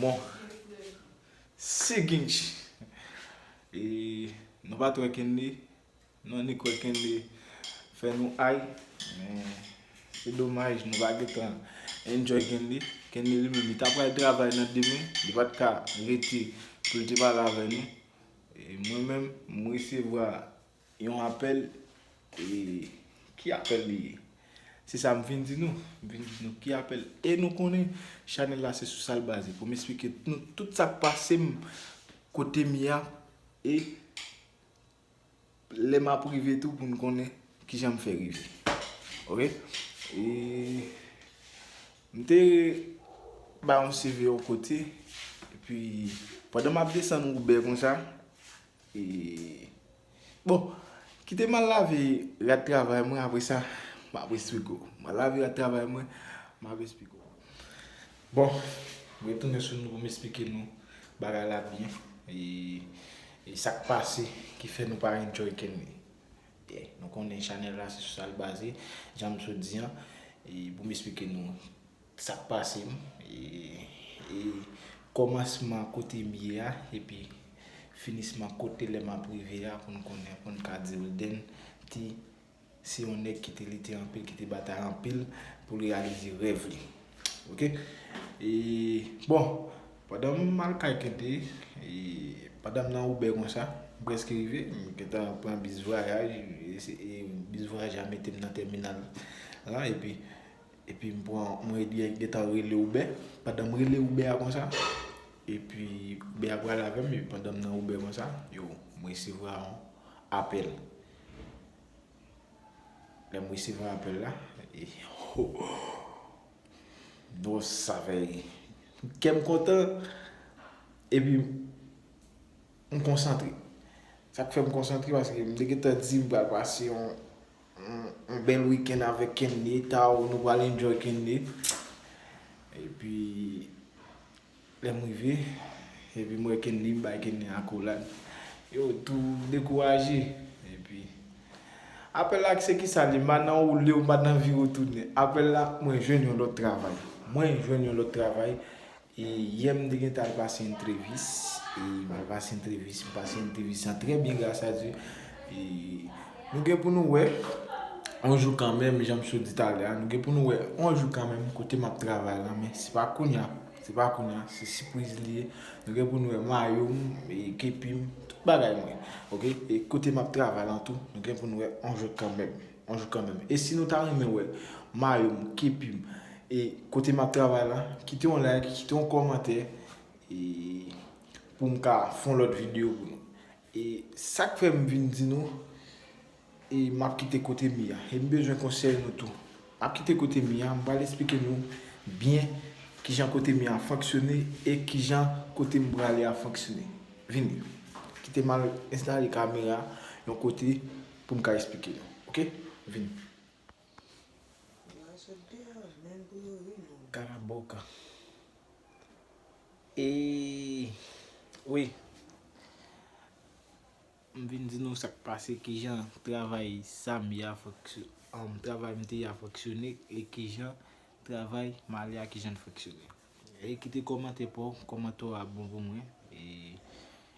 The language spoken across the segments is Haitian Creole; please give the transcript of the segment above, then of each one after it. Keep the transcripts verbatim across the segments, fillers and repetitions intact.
Bon, se Ginch. E nou pa t wè Kenley, nou annik wè Kenley fè nou ay, men se domaj nou pa gentan enjoy Kenley. Kenley li menm, li ta pral travay nan demen, li pa t ka rete pou l te pale avè nou. E mwen menm, m resevwa yon apèl, e ki apèl li ye? Se sa m vin di nou. M vin di nou ki apèl. E nou konnen chanèl la se sou sa l baze. Pou m esplike nou tout sa k pase m kote m ye a, e lè m ap rive tou pou n konnen kijan m fè rive. Oke? E m te bay yon seve yon kote, epi pandan m ap desann Wouben konsa, E, bon, kite m al lave rad travay mwen, apre sa, m ap esplike w. M al lave rad travay mwen, m ap esplike w. Bon, m retounen sou nou pou m esplike nou bagay la byen. E, e sa k pase ki fè nou pa enjoy Kenley. Yeah, nou konnen chanèl la se sou sa l baze, jan m sot di an. E pou m esplike nou sa k pase m, e, e kòmansman kote m ye a, epi finisman kote lè m ap rive a, pou n konnen, pou n ka di Wilden te se yon nèg ki te lite anpil, ki te batay anpil pou l reyalize rèv li. Oke? E, bon, pandan m al kay Kenley, e, pandan m nan Wouben konsa, m prèske rive, m gentan pran bis vwayaj, e, se, e bis vwayaj la mete m nan tèminal la, epi Epi m pran, mwen gentan rele Wouben. Pandan m rele Wouben a konsa, epi Wouben a pral avè m, epi pandan m nan Wouben konsa, yo, m resevwa yon apèl. Lè m resevwa apèl la, e, oh, non, sa fè kè m kontan, epi m konsantre. Sa k fè m konsantre, paske m te gentan di m pral pase yon yon, yon bèl wikenn avèk Kenley, ta w nou pral enjoy Kenley. Epi, lè m rive, epi m wè Kenley, m bay Kenley akolad. Yo tou dekouraje. Epi, apèl la se kisa li, m pa nan woule, m pa nan vire tounen. Apèl la, mwen jwenn yon lòt travay. Mwen jwenn yon lòt travay. E yè m te gentan al pase entrevis. E m al pase entrevis, m pase entrevis lan trè byen, gras a Dye. E nou gen pou nou wè yon jou kanmenm, jan m sot di talè a, nou gen pou nou wè yon jou kanmenm kote m ap travay la, men se pa kounye a, se pa kounye a, se sipriz li ye. Nou gen pou nou wè mayo m, e kepi m, tout bagay mwen. Oke? E kote m ap travay la tou, nou gen pou nou wè yon jou kanmenm. Yon jou kanmenm. E si nou ta renmen wè mayo m, kepi m, e kote m ap travay la, kite yon like, kite yon kòmantè, e pou m ka fè yon lòt videyo pou nou. E sa k fè m vin di nou, e m ap kite kote m ye a. E m bezwen konsèy nou tou. M ap kite kote m ye a, m pral esplike nou byen kijan kote m ye a fonksyone e kijan kote m prale a fonksyone. Vini. Kite m al enstale kamera yon kote pou m ka esplike nou. Oke? Vini. Karaboka. E, wi. M vin di nou sa k pase, kijan travay sa m ye a fonksyo-, um, travay m te ye a fonksyone, e kijan travay m ale a, kijan l fonksyone. E kite kòmantè pa w, kòmantè w a bon pou mwen. E,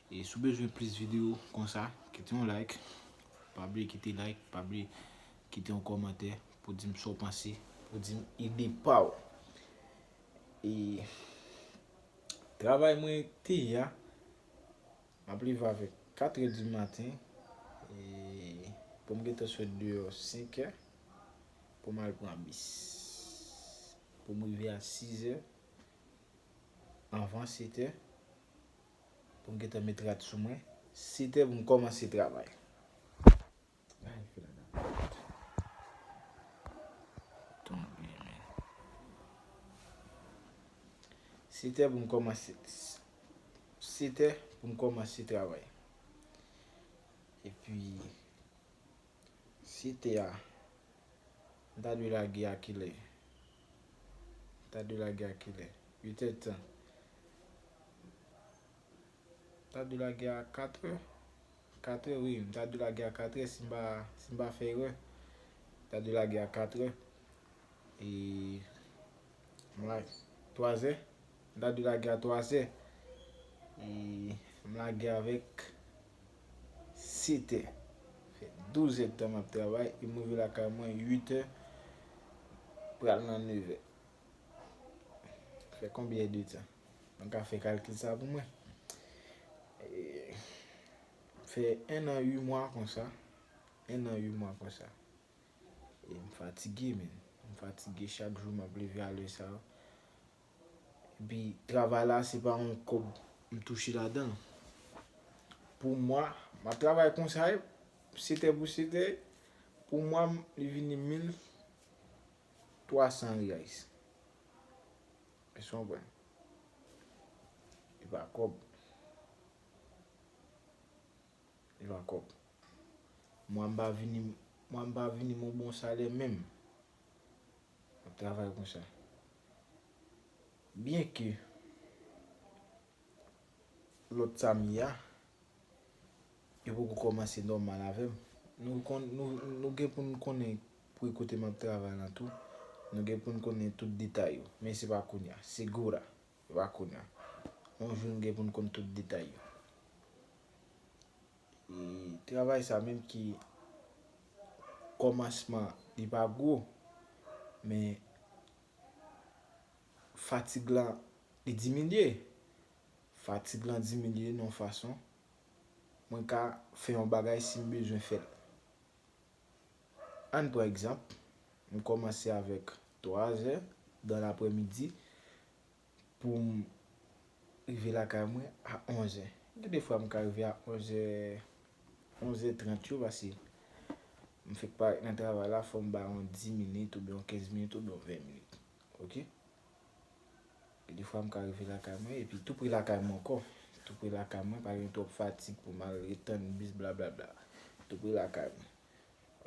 e si w bezwen plis videyo konsa, kite yon like. Pa bliye kite like, pa bliye kite yon kòmantè pou di m sa w panse, pou di m ide pa w. E travay mwen te ye a, m ap leve avèk katrè di maten, e pou m gentan sot deyò senkè, pou m al pran bis. Pou m rive a sizè, anvan setè, pou m gentan met rad sou mwen, setè pou m kòmanse travay. Ay, fè la nan pòt. Tonbe, men. Setè pou m kòmanse, setè pou m kòmanse travay. Epi, setè a, m ta dwe lage a kilè? M ta dwe lage a kilè? Uit è tan. M ta dwe lage a katrè. Katrè, wi, m ta dwe lage a katrè si m pa, si m pa fè erè. M ta dwe lage a katrè. E, m lage twazè. M ta dwe lage a twazè. E m lage avèk setè. Fè douz èdtan m ap travay e m rive lakay mwen uit è, pral nan nevè. Fè konbyen de tan? Nou ka fè kalkil sa pou mwen. E, fè en an uit mwa konsa. En an uit mwa konsa. E m fatige, men. M fatige chak jou m ap leve a lè sa. Epi travay la, se pa yon kòb m touche ladan l. Pou mwa, m ap travay konsa, setè pou setè, pou mwa, m- li vini mil twa san reais. Èske w konprann? E pa kòb. E pa kòb. Mwa m pa vini, mwa m pa vini m yon bon salè menm. M ap travay konsa. Byenke lòt sa m ye a, yo poko kòmanse nòmal avè m. Nou konn, nou, nou gen pou n konnen pou kote m ap travay la tou. Nou gen pou n konnen tout detay yo. Men se pa kounye a. Se gwo la. Se pa kounye a. Yon jou nou gen pou n konn tout detay yo. E travay sa menm ki kòmansman li pa gwo, men fatig lan li diminye. Fatig lan diminye nan yon fason mwen ka fè yon bagay si m bezwen fè l. Ann pran egzanp, m kòmanse avèk twazè dan laprèmidi pou m rive lakay mwen a onzè. Gen de fwa m ka rive a onzè, onzè trant yo, paske m fèk parèt nan travay la, fò m bay yon dis minit oubyen yon kenz minit oubyen yon ven minit. Oke? Gen de fwa m ka rive lakay mwen, epi tou pre lakay mwen ankò. Tou pre lakay mwen, pa gen twòp fatig pou m al ret tann bis, blablabla. Tou pre lakay mwen.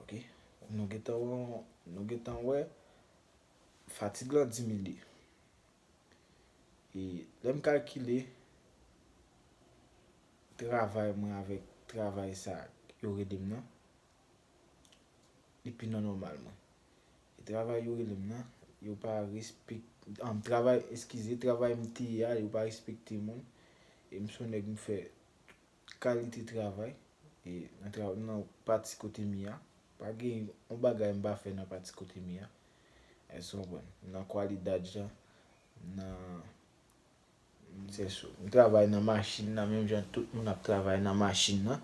Oke? Nou gentan wè, nou gentan wè, fatig lan diminye. E lè m kalkile travay mwen avèk travay sa yo rele m nan, li pi nan nòmal mwen. E travay yo rele m nan, yo pa respekte, travay, eskize, travay m te ye a, yo pa respekte moun. E m se yon nèg m fè kalite travay, e nan tra- nan pati kote m ye a, pa gen yon bagay m pa fè nan pati kote m ye a. Èske w konprann? Nan kwalidad jan, nan, se sou. M travay nan machin nan, menm jan tout moun ap travay nan machin nan.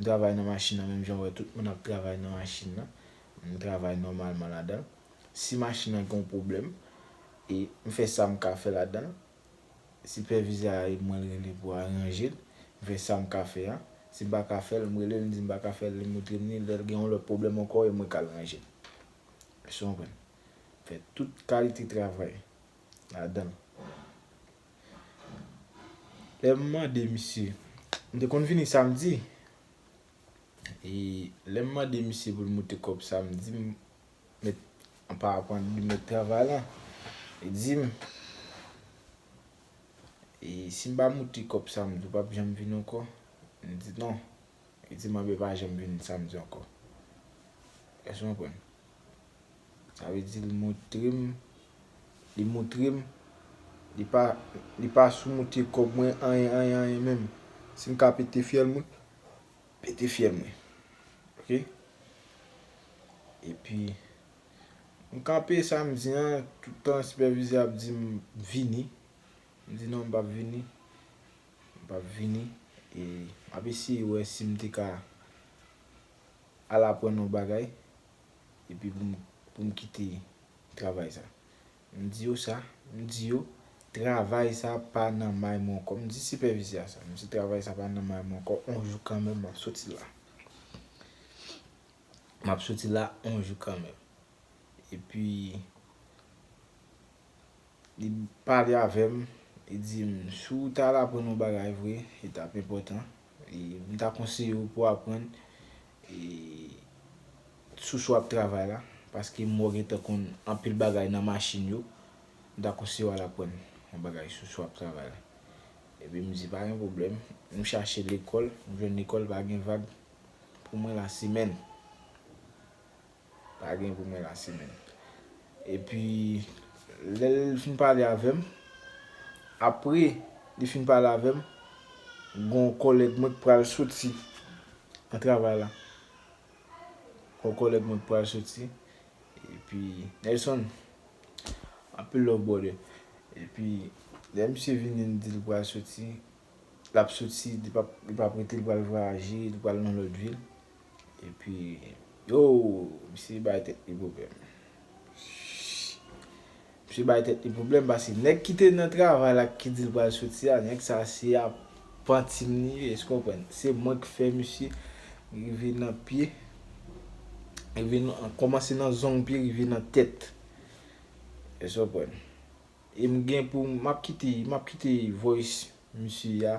M travay nan machin nan, menm jan w wè tout moun ap travay nan machin nan. M travay nòmalman ladan l. Si machin nan gen yon pwoblèm, e m fè sa m ka fè ladan l, sipèvizè a e mwen l rele pou aranje l. M fè sa m ka fè a. Si m pa ka fè l, m rele l, m di m pa ka fè l, li montre m li. Lè l gen yon lòt pwoblèm ankò, e mwen k al ranje l. Èske w konprann? Fè tout kalite travay ladan l. Lè m mande misye, m te konn vini samdi. E lè m mande misye pou l moute kòb samdi, m met an parapant li met travay la. Li di m, e si m pa moute kòb samdi, ou p ap janm vini ankò? M di non. Li di m, anben pa janm vini samdi ankò. Èske w konprann? Sa vle di li montre m, li montre m, li pa, li pa sou moute kòb mwen, anyen, anyen, anyen menm. Si m ka pete fyèl mwen, pete fyèl mwen. Oke? Epi, m kanpe samdi an, tout tan sipèvizè ap di m vini. M di non, m p ap vini. M p ap vini. E m ap eseye wè si m te ka al aprann yon bagay. Epi pou m, pou m kite travay sa. M di yo sa, m di yo, travay sa pa nan may mwen ankò. M di sipèvizè a sa. M di travay sa pa nan may mwen ankò. On jou kanmenm, m ap soti la. M ap soti la on jou kanmenm. Epi, li pale avè m, li di m, si w ta al aprann yon bagay vre, li t ap enpòtan. E m ta konseye w pou w aprann, e, sou sa w ap travay la, paske m wè w gentan konn anpil bagay nan machin yo, m ta konseye w al aprann yon bagay sou sa w ap travay la. Epi m di, pa gen pwoblèm. M chache lekòl, m jwenn lekòl, pa gen vag pou mwen lasemèn. Pa gen pou mwen lasemèn. Epi, lè l fin pale avè m, Apre li fin pale avè m, gen yon kòlèg mwen k pral soti nan travay la. Gen yon kòlèg mwen k pral soti. Epi, Nelson, anpil love, brother. Epi, lè misye vini, li di l pral soti, l ap soti, li p ap, li p ap rete, li pral vwayaje, li pral nan lòt vil. Epi, yo, misye bay tèt li pwoblèm. Misye bay tèt li pwoblèm, paske nèg ki te nan travay la ki di l pral soti a, nèg sa se apanti m li ye, èske w konprann? Se mwen ki fè misye rive nan pye, rive nan, kòmanse nan zong pye, rive nan tèt. Èske w konprann? E m gen pou m ap kite, m ap kite voice misye a.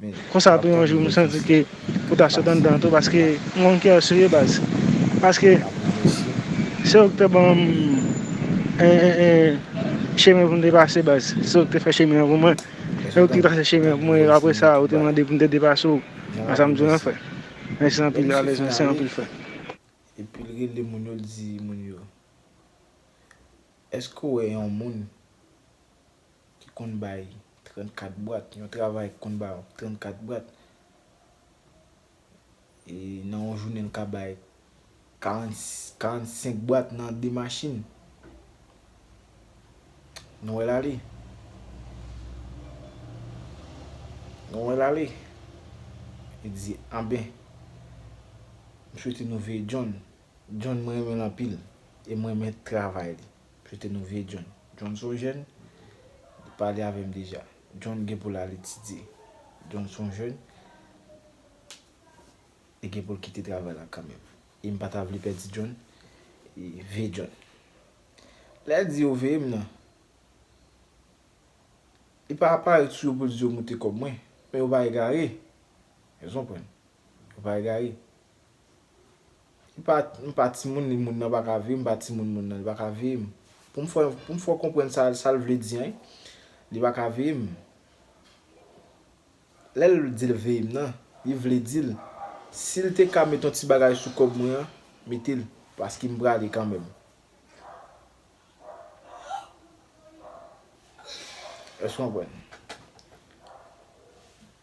Men, konsa tou yon jou, m santi ke pou ta sot anndan tou, paske m konn kiyès ou ye, baz. Paske se ou ki te ban m, en, en, en, chemen pou m te pase, baz. Se ou ki te fè chemen an pou mwen. Se ou ki trase chemen an pou mwen. Apre sa, ou te mande pou m te depase w. Nan sa m di w nan, frè. Mèsi anpil, alèz, mèsi anpil, frè. Epi l rele moun yo, l di moun yo, èske w wè yon moun ki konn bay trannkat bwat, yon travay ki konn ba w trannkat bwat, e nan yon jounen l ka bay karant, karannsenk bwat nan de machin? Nou wè l ale. Nou wè l ale. Li di, anben, m swete nou veye John. John, mwen renmen l anpil. E mwen renmen travay li. M swete nou veye John. John se yon jèn, li pale avè m deja. John gen pou l al etidye. John se yon jèn, li gen pou l kite travay la kanmenm. E m pa ta vle pèdi John. E veye John. Lè l di yo veye m nan, li pa parèt sou yo pou l di yo moute kòb mwen. Men yo pa egare. Èske w konprann? Yo pa egare. Li pa, m pa timoun, li moun nan pa ka veye m, m pa timoun moun nan, li pa ka veye m. Pou m fè, pou m fè w konprann sa, sa l vle di an, li pa ka veye m. Lè l di l veye m nan, li vle di l, si l te ka met yon ti bagay sou kòb mwen an, mete l, paske m prale kanmenm. Èske w konprann?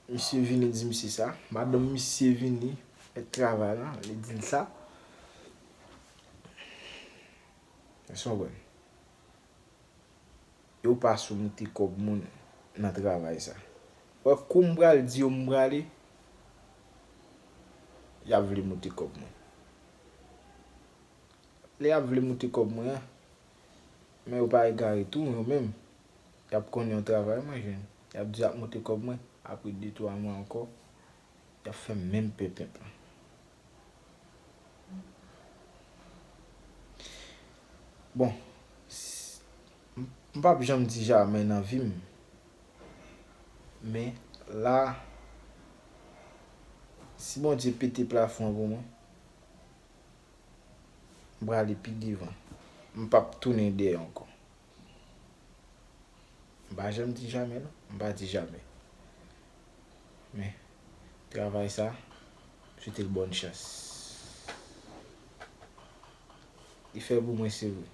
Misye vini di misye sa. Madanm misye vini fè travay la, li di l sa. Èske w konprann? Yo pa sou moute kòb moun nan travay sa. Wè, kou m pral di yo m prale, y ap vle moute kòb mwen. Lè y ap vle moute kòb mwen an, men yo pa egare tou, yo menm. Y ap konnen yon travay mwen jwenn. Y ap di y ap moute kòb mwen, apre de twa mwa ankò, y ap fè menm penpenp lan. Bon, s-, m, m p ap janm di jamè nan vi m. Men, la, si Bondye pete plafon an pou mwen, m prale pi devan. M p ap tounen dèyè ankò. M pa janm di jamè, non. M pa di jamè. Men, travay sa, m swete l bòn chans. Li fè pou mwen, se vre.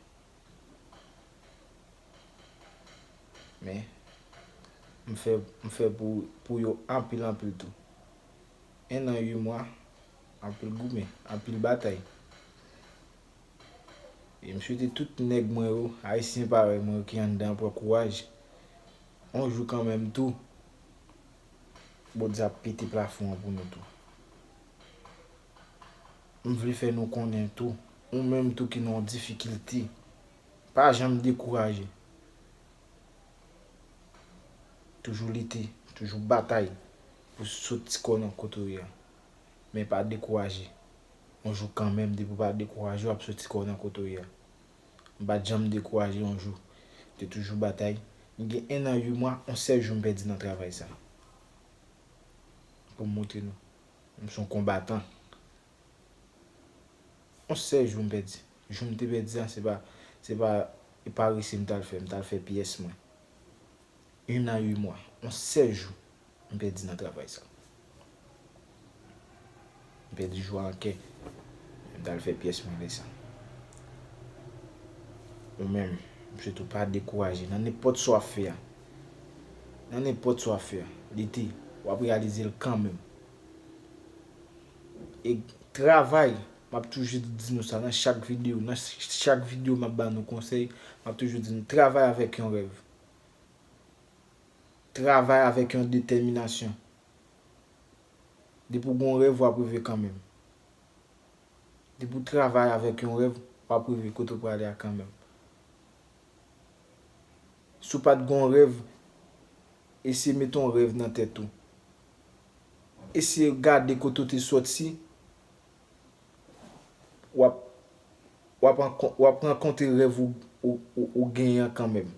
Men, m fè, m fè pou, pou yo anpil, anpil tou. En an, uit mwa, anpil goumen, anpil batay. E m swete tout nèg mwen yo, ayisyen parèy mwen yo ki anndan an pran kouraj. On jou kanmenm tou, Bondye ap pete plafon an pou nou tou. M vle fè nou konnen tou, ou menm tou ki nan yon difikilte, pa janm dekouraje. Toujou lite, toujou batay pou sot ti kò nan kote w ye a. Men pa dekouraje. On jou kanmenm, depi w pa dekouraje, w ap sot ti kò nan kote w ye a. M pa t janm dekouraje on jou. M te toujou batay. M gen en an, uit mwa, on sèl jou m pèdi nan travay sa. Pou m montre nou. M se yon konbatan. On sèl jou m pèdi. Jou m te pèdi a, se pa, se pa, e pa resi m t al fè, m t al fè pyès mwen. En an, uit mwa. On sèl jou m pèdi nan travay sa. M pèdi jou a an kè. M t al fè pyès mwen lè sa. Ou menm, m swete w pa dekouraje nan nenpòt sa w ap fè a. Nan nenpòt sa w ap fè, li te, w ap reyalize l kanmenm. E travay, m ap toujou di nou sa nan chak videyo, nan ch- chak videyo m ap ba nou konsèy, m ap toujou di nou travay avèk yon rèv. Travay avèk yon detèminasyon. Depi w gen yon rèv, w ap rive kanmenm. Depi w travay avèk yon rèv, w ap rive kote w prale a kanmenm. Si w pa t gen yon rèv, eseye mete yon rèv nan tèt ou. Eseye gade kote w te sòti, w ap, w ap, rankon- w ap rankontre rèv ou, ou, ou, ou genyen an kanmenm.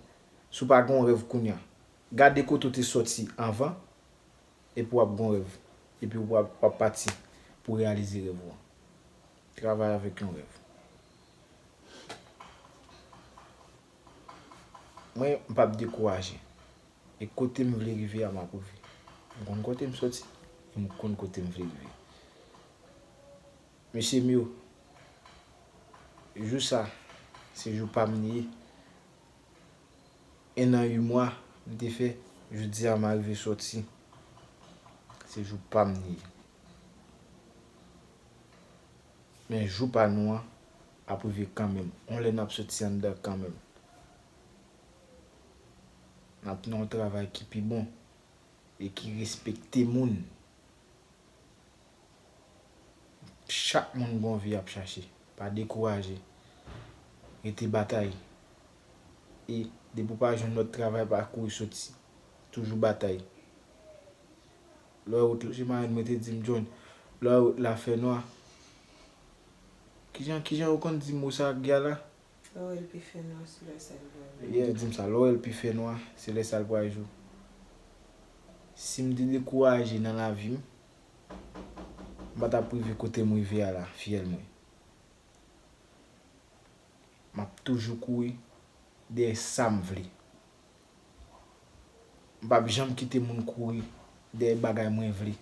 Si w pa gen yon rèv kounye a, gade kote w te sòti anvan, epi w ap gen yon rèv. Epi w ap, w ap pati pou reyalize rèv ou an. Travay avèk yon rèv. Mwen, m p ap dekouraje. E kote m vle rive a, m ap rive. M konn kote m soti, e m konn kote m vle rive. Mesye m yo, jou sa, se jou pa m li ye. En an uit mwa m te fè, jodi a m arive sòti. Se jou pa m li ye. Men jou pa nou an ap rive kanmenm. On lè n ap soti anndan kanmenm. N ap nan yon travay ki pi bon e ki respekte moun. Chak moun gen yon vi y ap chache. Pa dekouraje. Rete batay. E depi w pa jwenn lòt travay, pa kouri soti. Toujou batay. Lè wout la, se marenn mwen te di m, John, lè wout la fè nwa. Kijan, kijan yo konn di mo sa, Gyala? Lè w wè l pi fè nwa, se lè sa l pral jou. Yeah, di m sa, lè w wè l pi fè nwa, se lè sa l pral jou. Si m te dekouraje nan lavi m, m pa t ap rive kote m rive a la, fiyèl mwen. M ap toujou kouri dèyè sa m vle. M p ap janm kite moun kouri dèyè bagay mwen vle.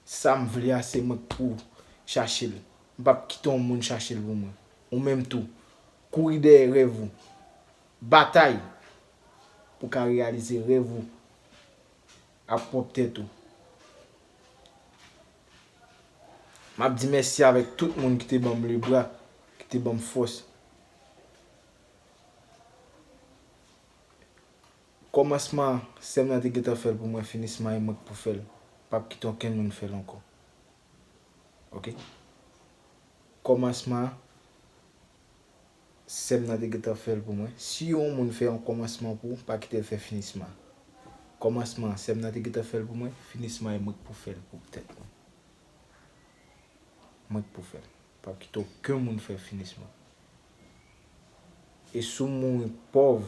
Sa m vle a, se mwen k pou chache l. M p ap kite yon moun chache l pou mwen. Ou menm tou, kouri dèyè rèv ou. Batay pou w ka reyalize rèv ou ak pwòp tèt ou. M ap di mèsi avèk tout moun ki te ban m lebra, ki te ban m fòs. Kòmansman an, sè m nan te gentan fè l pou mwen, finisman an, e mwen k pou fè l. M p ap kite okenn moun fè l ankò. Oke? Kòmansman an, sè m nan te gentan fè l pou mwen. Si yon moun fè yon kòmansman pou ou, pa kite l fè finisman. Kòmansman an, sè m nan te gentan fè l pou mwen, finisman an, e mwen k pou fè l pou tèt mwen. Mwen k pou fè l. Pa kite okenn moun fè finisman. E si w mouri pòv,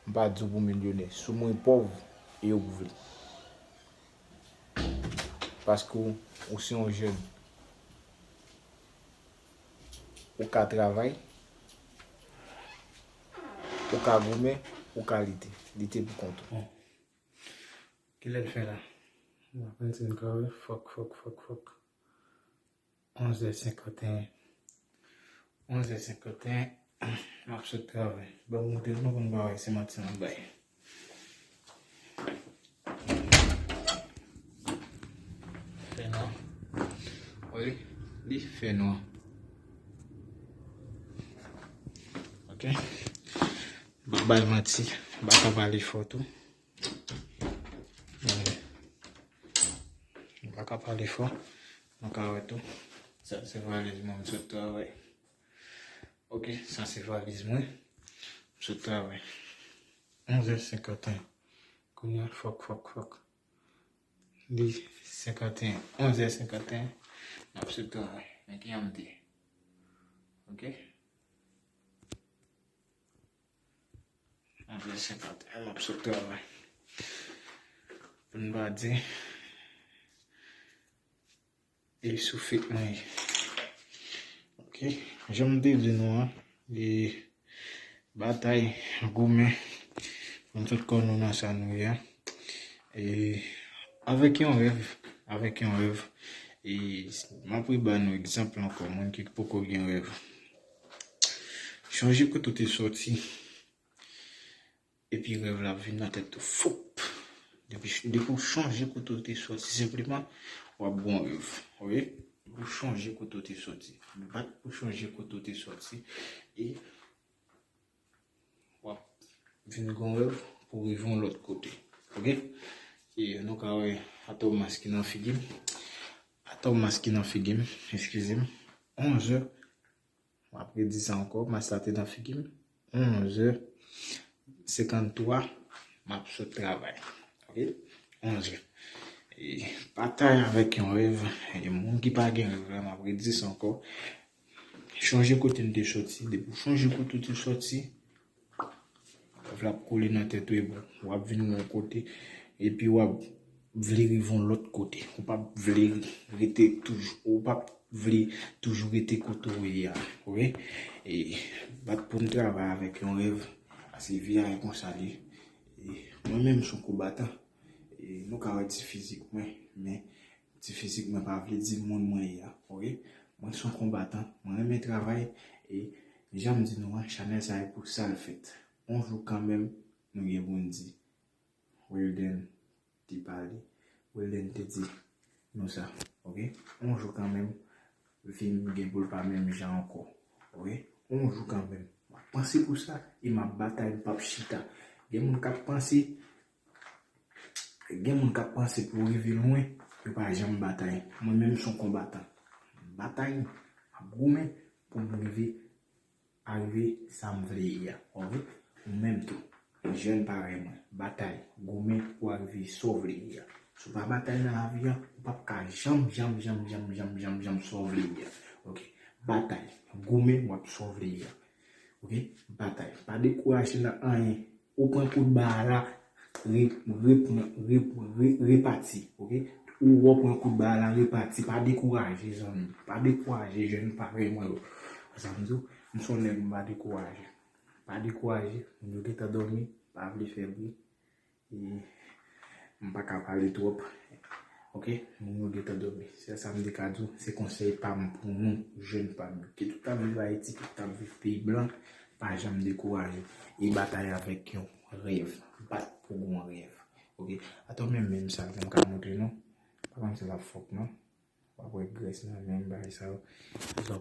m pa di w pou milyonè. Si w mouri pòv, e yo pou vle. Paske w, ou se yon jèn. Ou ka travay, ou ka goumen, ou ka lite. Lite pou kont ou. Kilè l fè la? M pa konn si n ka wè. Fòk, fòk, fòk, fòk. Onzè senkanteyen. Onzè senkanteyen. M ap sot travay. Ban m montre nou pou n pa wè se manti m ap bay. Fè nwa. Wi, li fè nwa. Oke. M pa bay manti. M pa ka pale fò tou. M pa ka pale fò. Nou ka wè tou. Sa se valiz mwen, m sot travay. Oke, sa se valiz mwen. M sot travay. Onzè senkanteyen. Kounye a, fòk, fòk, fòk. Li senkanteyen. Onzè senkanteyen. M ap sot travay. Men ki jan m te ye. Oke? Onzè senkanteyen, m ap sot travay. Pou n pa di, e sou fake mwen ye. Oke? Jan m te di nou an, e batay, goumen, pou n sot kò nou nan sa nou ye a. E avèk yon rèv, avèk yon rèv, e m ap reba nou egzanp ankò, moun ki poko gen rèv. Chonje kote w te sòti, epi rèv la ap vin nan tèt ou. Foup! Depi, depi w chonje kote w te soti, senpleman, w ap gon rev. Ok? Depi w chonje kote w te soti. Bat pou chonje kote w te soti. E w ap vin gon rev pou rive yon lòt kote. Ok? E nou ka wè atò mas ki nan figi m. Atò mas ki nan figi m, eskize m. Onzè, m ap redi sa ankò, mas la te nan figi m. Onzè senkannntwa, m ap sot travay. Ok? Onzè. E batay avèk yon rev, e moun ki pa gen rev la, m ap redi sa ankò. Chonje kote n te soti, depi w chonje kote w te soti, rev la ap kole nan tèt ou, epi w ap vin yon kote, epi w ap vle rive yon lòt kote. Ou p ap vle rete toujou, ou p ap vle toujou rete kote w ye a, ok? E bat pou n travay avèk yon rev, paske vi a e konsa li ye. E mwen menm, m se yon konbatan. E nou ka wè ti fizik mwen, men ti fizik mwen pa vle di moun mwen ye a, ok? Mwen se yon konbatan, mwen renmen travay, e jan m di nou an, chanèl sa e pou sa l fèt. Yon jou kanmenm, nou gen pou n di. Wilden te pale, Wilden te di nou sa, ok? Yon jou kanmenm, vi m gen pou l pa menm jan ankò, ok? Yon jou kanmenm. M ap panse pou sa, e m ap batay, m p ap chita. Gen moun k ap panse, gen moun k ap panse pou rive lwen, yo pa janm batay. Mwen menm, m se yon konbatan. M batay, m ap goumen pou m rive arive sa m vle ye a, ok? Ou menm tou, jèn parèy mwen, batay, goumen pou w arive sa w vle ye a. Si w pa batay nan lavi a, ou p ap ka janm, janm, janm, janm, janm, janm, janm sa w vle ye a, ok? Batay, goumen, w ap sa w vle ye a, ok? Batay, pa dekouraje nan anyen. Ou pran kout ba a la, re, repran, re, re, repati, ok? Ou wè w pran kout ba a la, repati, pa dekouraje, zanmi. Pa dekouraje, jèn parèy mwen yo. Sa m di w, m se yon nèg m pa dekouraje. Pa dekouraje, moun yo gentan dòmi, pa vle fè bri. E m pa ka pale twòp. Ok? Moun yo gentan dòmi. Sèl sa m te ka di w, se konsèy pa m pou nou, jèn pa m yo. Kit ou t ap viv Ayiti, kit ou t ap viv peyi blan, pa janm dekouraje. E batay avèk yon rèv. Bat pou gon rèv. Ok? Atò menm menm sa, m ka montre nou. Pa kòmsi l ap fòk non. W ap wè grès nan menm bagay sa yo. Atò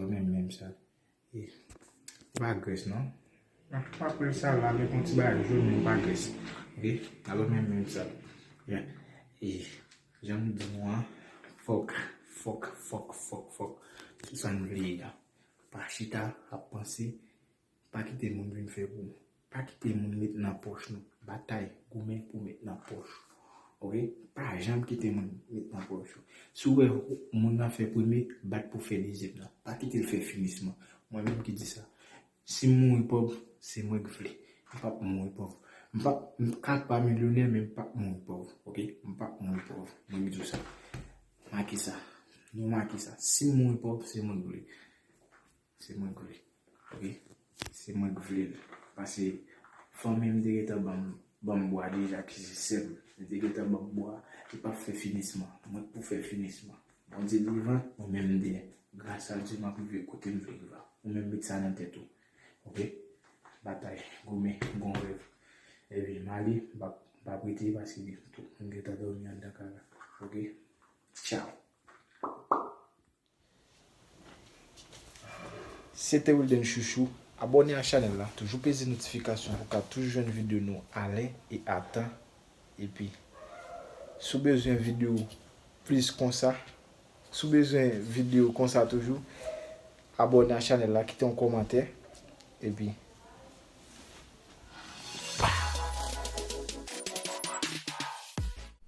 menm menm sa. E, pa grès non. Nan pa pwèl sa la, avèk yon ti bagay jòn, men pa grès. Ok? Alò menm menm sa. Yeah. E, jan m di nou an, fòk, fòk, fòk, fòk, fòk. Se sa n vle ye a. Pa chita ap panse, pa kite moun vin fè pou ou. Pa kite moun met nan pòch nou. Batay, goumen pou met nan pòch ou. Ok? Pa janm kite moun met nan pòch ou. Si w wè moun nan fè premye, bat pou fè dezyèm nan. Pa kite l fè finisman. Mwen menm ki di sa. Si m mouri pòv, se mwen k vle. M p ap mouri pòv. M p ap, m ka pa milyonè, men m p ap mouri pòv. Ok? M p ap mouri pòv. Mwen m di w sa. Make sa. Nou make sa. Si m mouri pòv, se mwen k vle. Se mwen k vle. Ok? Se mwen k vle l. Paske fanmi m te gentan ban m, ban m bwa deja, ki se sè m. Li te gentan ban m bwa, li p ap fè finisman. Mwen k pou fè finisman. Bondye devan, mwen menm m dèyè. Gras a Dye, m ap rive kote m vle rive a. Ou menm met sa nan tèt ou. Ok? Batay, goumen, gon rèv. Epi, m ale, m p ap, m p ap rete paske tout moun gentan dòmi anndan kay la. Ok? Tchaw. Se te Wilden Chouchou. Abòne a chanèl la. Toujou peze notifikasyon pou w ka toujou jwenn videyo nou alè e atan. Epi, si w bezwen videyo plis konsa, si w bezwen videyo konsa toujou, abòne a chanèl la, kite yon kòmantè. Epi,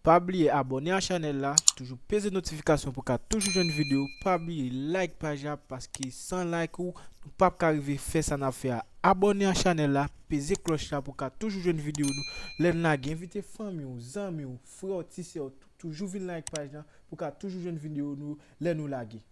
pa bliye abòne a chanèl la, toujou peze notifikasyon pou w ka toujou jwenn videyo. Pa bliye like paj la, paske san like ou, nou p ap ka rive fè sa n ap fè a. Abòne a chanèl la, peze klòch la pou w ka toujou jwenn videyo nou lè n lage. Envite fanmi w, zanmi w, frè w, ti sè w, toujou vin like paj la pou w ka toujou jwenn videyo nou lè nou lage.